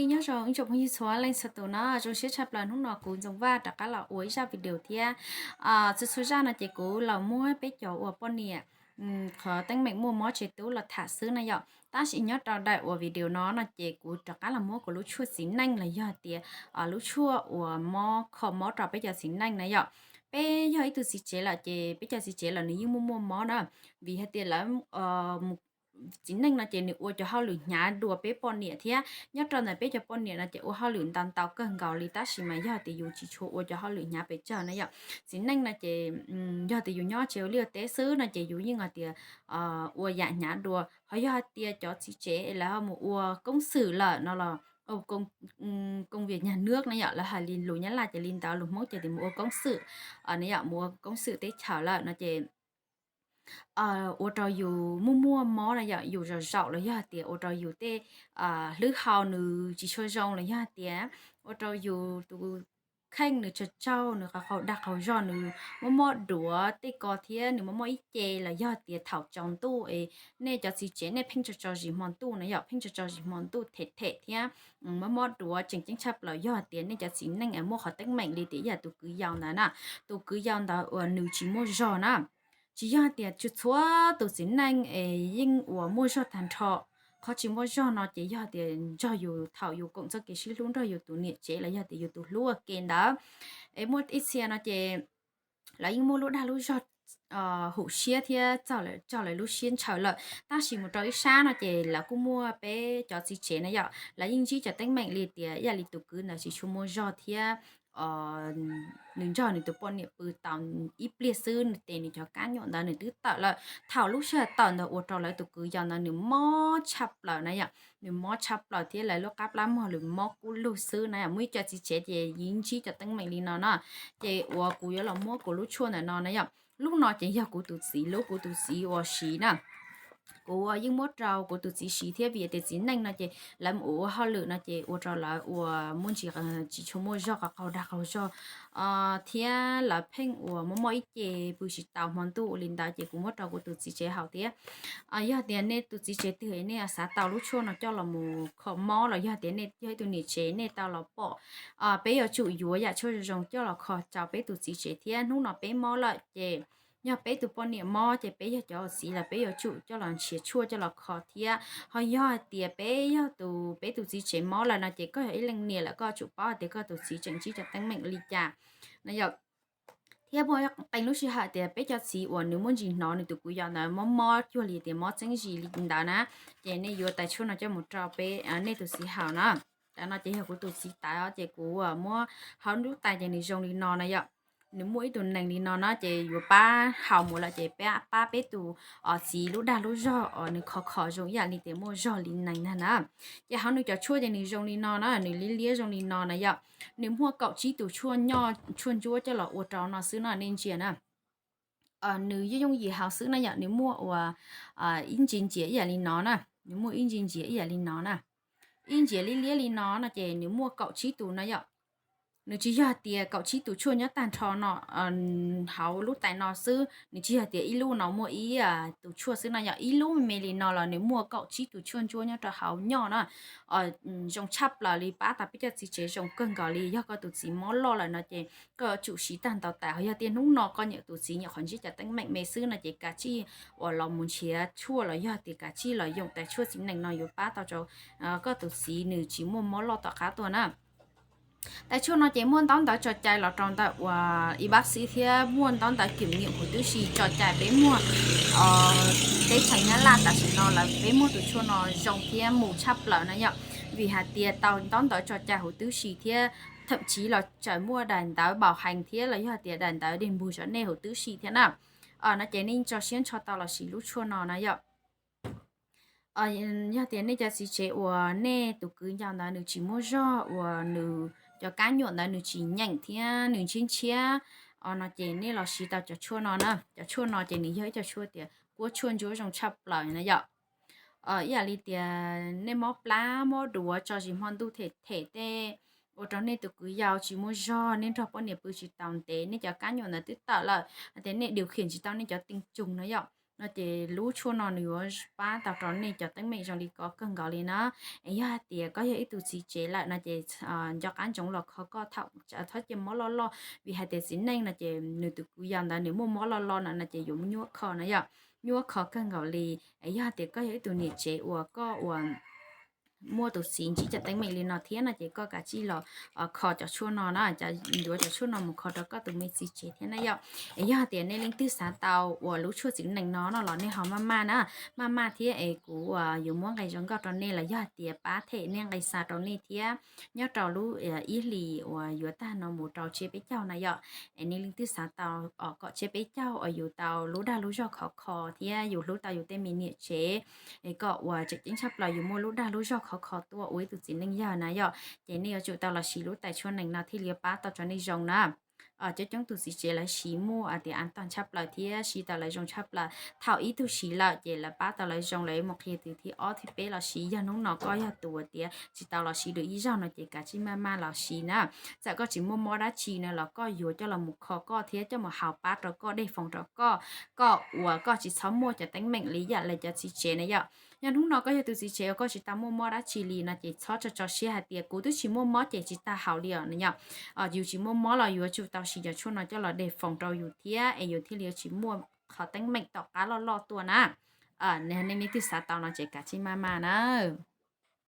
Nyob zoo ib tsoom phooj ywg txhua leej txhua tus na, zoo siab tshaj plaws hnub no kuv Ntxoov Vaj rov qab los ua ib zaj video thiab. Txhua txhua zaj no ces kuv los muab peb cov uas poj niam qhov teeb meem muaj mob tsev tub los tham xwb na yom. Tab sis nyob rau daim uas video no no ces kuv rov qab los muab kuv lub tshuaj txiv neej los yog tias lub tshuaj uas mob kho mob rau peb cov txiv neej na yom. Peb yog ib tug txiv tsev lawm ces peb cov txiv tsev lawm nws yeej muaj muaj mob na, vim hais tias lawv txiv neej no ces nws ua cov hauj lwm hnyav dua peb poj niam thiab. Nyob rau ntawm peb cov poj niam no ces ua hauj lwm ntau ntau kawg nkaus li tab sis mas yog tias yus tsis tshua ua cov hauj lwm hnyav pes tsawg na yom. Txiv neej no ces yog tias yus nyob tsev ua liaj teb xwb no ces yus yeej hais tias ua yam hnyav dua. Ho yog hais tias cov txiv tsev es lawv ho mus ua koob xwm lawm no los công việc nhà nước na yom, lawv hais li lus Nyab Laj ces li ntawd, lus Hmoob ces tias mus ua koob xwm na yom, mus ua koob xwm teb chaws lawm no ces ua rau yus muaj muaj mob na yom, yus zaum zaum los yog hais tias ua rau yus tej hlwb hau nws tsis tshua zoo los yog hais tias ua rau yus tus kheej nws tsawg tsaug, nws qaug qaug dag qaug zog, nws mob mob duav tej ko thiab nws mob mob ib ce los yog tias thaum tsaus ntuj es nej cov txiv tsev nej pheej tso tso zis hmo ntuj na yom, pheej tso tso zis hmo ntuj them them thiab mob mob duav tseem ceeb tshaj plaws yog tias nej cov txiv neej es muaj qhov teeb meem li tias ib yam tus kwv yau ntawd na. Tus kwv yau ntawd uas nws tsis muaj zog na, tsis yog tias txhua tus txiv neej es yeej uas muaj zog tag nrho. Qhov tsis muaj zog no ces yog tias nrog yus thaum yus koom txoj kev sib hlub nrog yus tus niam tsev los yog tias yus tus hlub ua ke ntawd, es muaj ib txhia no ces lawv yeej muaj lub dag lub zog hum siab thiab txog lawv lub siab ntshaw lawm. Tab sis mus rau ib sab no ces lawv kuj muaj peb cov txiv tsev na yom, lawv yeej ntsib cov teeb meem li tias ib yam li tus kwv ntawd tsis tshua muaj zog thiab nws nrog nws tus poj niam pw tau ib pliag xwb nws tes nws cov kab nyuam ntawd nws twb tawm lawm. Thaum lub sij hawm tawm ntawd ua rau lawv tus kwv yau ntawd nws mob tshaj plaws na yom, nws mob tshaj plaws thiab lawv lub qab plab mog lawm mob kub lug xwb na yom. Muaj ib co txiv tsev ces yeej ntsib cov teeb meem li no na. Ces uas kuv yuav los muab kuv lub tshuaj ntawm no na yom, lub no ces yog kuv tus txiv lub, kuv tus txiv uas siv na. Kuv yeej muab rau kuv tus txiv siv thiab vim tias txiv neej no ces lawv mus ua hauj lwm no ces ua rau lawv uas muaj ntsis tsis tshua muaj zog, qaug qaug dag qaug zog thiab lawv pheej uas mob mob ib ce pw tsis tau hmo ntuj ua li ntawd ces kuv muab rau kuv tus txiv tsev haus thiab. Yog tias nej tus txiv tsev twg nej xav tau lub tshuaj no coj los mus kho mob los yog tias nej yog ib tug niam tsev nej tau los pom, peb yuav tsum yuav yam tshuaj zoo zoo coj los kho rau peb tus txiv tsev thiab. Hnub no peb mob lawm ces yog peb tus poj niam mob ces peb yog cov txiv los peb yuav tsum coj los nrhiav tshuaj coj los kho thiab. Ho yog hais tias peb yog tus, peb tus txiv tsev mob lawm no ces koj yog ib leej niam lawm koj tsum paub hais tias koj tus txiv tseem ntsib cov teeb meem li cas na yom. Thiab muaj qee lub sij hawm tias peb cov txiv uas nws muaj ntsis hnov nws tus kwv yau ntawd mob mob cuag li tias mob txeeb zis li ntawd na, ces nej yuav tais tshuaj no coj mus rau peb, nej tus txiv haus na. Tam no ces yog kuv tus txiv tais os, ces kuv muab hauv lub tais ces nws zoo li no na yom. Nws muaj ib tug nees li no na ces yuav pab haus mus lawm ces pab peb tus txiv lub dag lub zog uas nws khov kho zoo ib yam li tias muaj zog li nees ntag na. Ces hauv nws cov tshuaj ces nws zoo li no na, nws liab liab zoo li no na yom. Nws muaj kaum tsib tus tshuaj nyo, tshuaj ntsuab coj los ua rau no xwb no nej ntsia na. Nws yooj yooj yim haus xwb na yom, nws muaj uas ib ntsis ntsia ib yam li no na, nws muaj ib ntsis ntsia ib yam li no na, ib ntsis liab liab li no no ces nws muaj kaum tsib tus na yom. Nws tsis yog tias kaum tsib tus tshuaj nyob tag nrho no hauv lub tais no xwb, nws tsis yog tias ib lub no muaj ib tus tshuaj xwb no yom, ib lub me me li no los nws muaj kaum tsib tus tshuaj ntsuab nyob rau hauv nyo na. Zoo tshaj plaws li, pab tau peb cov txiv tsev zoo kawg nkaus li. Yog koj tus txiv mob loj lawm no ces koj yuav tsum siv tag ntaus tais. Ho yog tias hnub no koj nyuam tus txiv nyuam qhuav ntsib cov teeb meem me xwb no ces kav tsij uas los mus nrhiav tshuaj los yog tias kav tsij los yoom tais tshuaj txiv nees no yuav pab tau rau koj tus txiv nws tsis muaj mob loj tom qab tuaj na. Tais tshuaj no ces muaj ntaub ntawv tso cai los rau ntawm uas ib bác sĩ thiab muaj ntaub ntawv kiểm nghiệm huv tib si tso cai peb muag teb chaws Nyab Laj tam sim no lawm peb muag tus tshuaj no zoo thiab mus tshaj plaws na yom. Vim hais tias tau ntaub ntawv tso cai huv tib si thiab thậm chí los tseem muaj daim ntawv bảo hành thiab los yog tias daim ntawv đền bù cho nej huv tib si thiab na. No ces nej tso siab ntsho tau los siv lub tshuaj no na yom. Yog tias nej cov txiv tsev uas nej tus kwv yau ntawd nws tsis muaj zog uas nws cov kab nyuam ntawd nws tsis nyeem thiab nws ntshiab ntshiab no ces nej los siv tau cov tshuaj no na. Cov tshuaj no ces nws yog ib co tshuaj tias kuab tshuaj ntsuab zoo tshaj plaws na yom. Ib yam li tias nej mob plab mob duav tso zis hmo ntuj them them tej ua rau nej tus kwv yau tsis muaj zog, nej nrog poj niam pw tsis tau ntev, nej cov kab nyuam ntawd twb tawm lawm, hais tias nej điều khiển tsis tau nej cov tinh trùng no yom. no ces lub tshuaj no nws yuav pab tau rau nej cov teeb meem zoo li ko kawg nkaus li na. Es yog hais tias koj yog ib tug txiv tsev lawm no ces nco qab ntsoov los kho koj thaum txhob cia mob loj loj, vim hais tias txiv neej no ces nws tus kwv yau ntawd nws muaj mob loj loj no no ces yuav nyuaj kho na yom, nyuaj kho kawg nkaus li. Es yog hais tias koj yog ib tug niam tsev uas koj uas muaj tus txiv ntsib cov teeb meem li no thiab no ces koj kav tsij los kho cov tshuaj no na, yuav cov tshuaj no mus kho rau koj tus me txiv tsev thiab na yom. Es yog hais tias nej leej twg xav tau uas lub tshuaj txiv nees no no los nej ho maj maj na, maj maj thiab es kuv yuav muab nqe zoo nkauj rau nej los yog hais tias pab them nej nqe xa rau nej thiab. Nyob rau lub ib hlis uas yuav tag no mus rau tsiab peb caug na yom, es nej leej twg xav tau kom tsiab peb caug uas yus tau lub dag lub zog khov kho thiab yus hlub tau yus tej me niam tsev, es kom uas tseem ceeb tshaj plaws yus muaj lub dag lub zog khov kho tuaj ua ib tug txiv neej yawg na yom, ces nej yuav tsum tau los siv lub tais tshuaj nees no thiaj li yuav pab tau rau nej zoo na. Coob coob tus txiv tsev lawv siv muaj tias an tog tshaj plaws thiab siv tau lawv zoo tshaj plaws. Thaum ib tug siv lawm ces lawv pab tau lawv zoo, lawv yuav mus qhia tus thib ob thib peb los siv. Yog hnub no koj yog tus uas tias tsis tau los siv dua ib zaug no ces kav tsij maj maj los siv na. Txawm koj tsis muaj mob dab tsi no los koj yuav coj los mus kho koj thiab coj mus haus pab rau koj, dej foom rau koj, kom uas koj tsis txhob muaj cov teeb meem li yam li cov txiv tsev na yom. Yog hnub no koj yog tus txiv tsev uas koj tsis tau muaj mob dab tsi li no ces txhob tso tso siab hais tias kuv twb tsis muaj mob ces tsis tau haus li os no yom. Yus tsis muaj mob los yuav tsum tau siv cov tshuaj no coj los dej foom rau yus thiab es yus thiaj li yuav tsis muaj qhov teeb meem tom qab loj loj tuaj na. Nej leej twg xav tau no ces kav tsij maj maj na.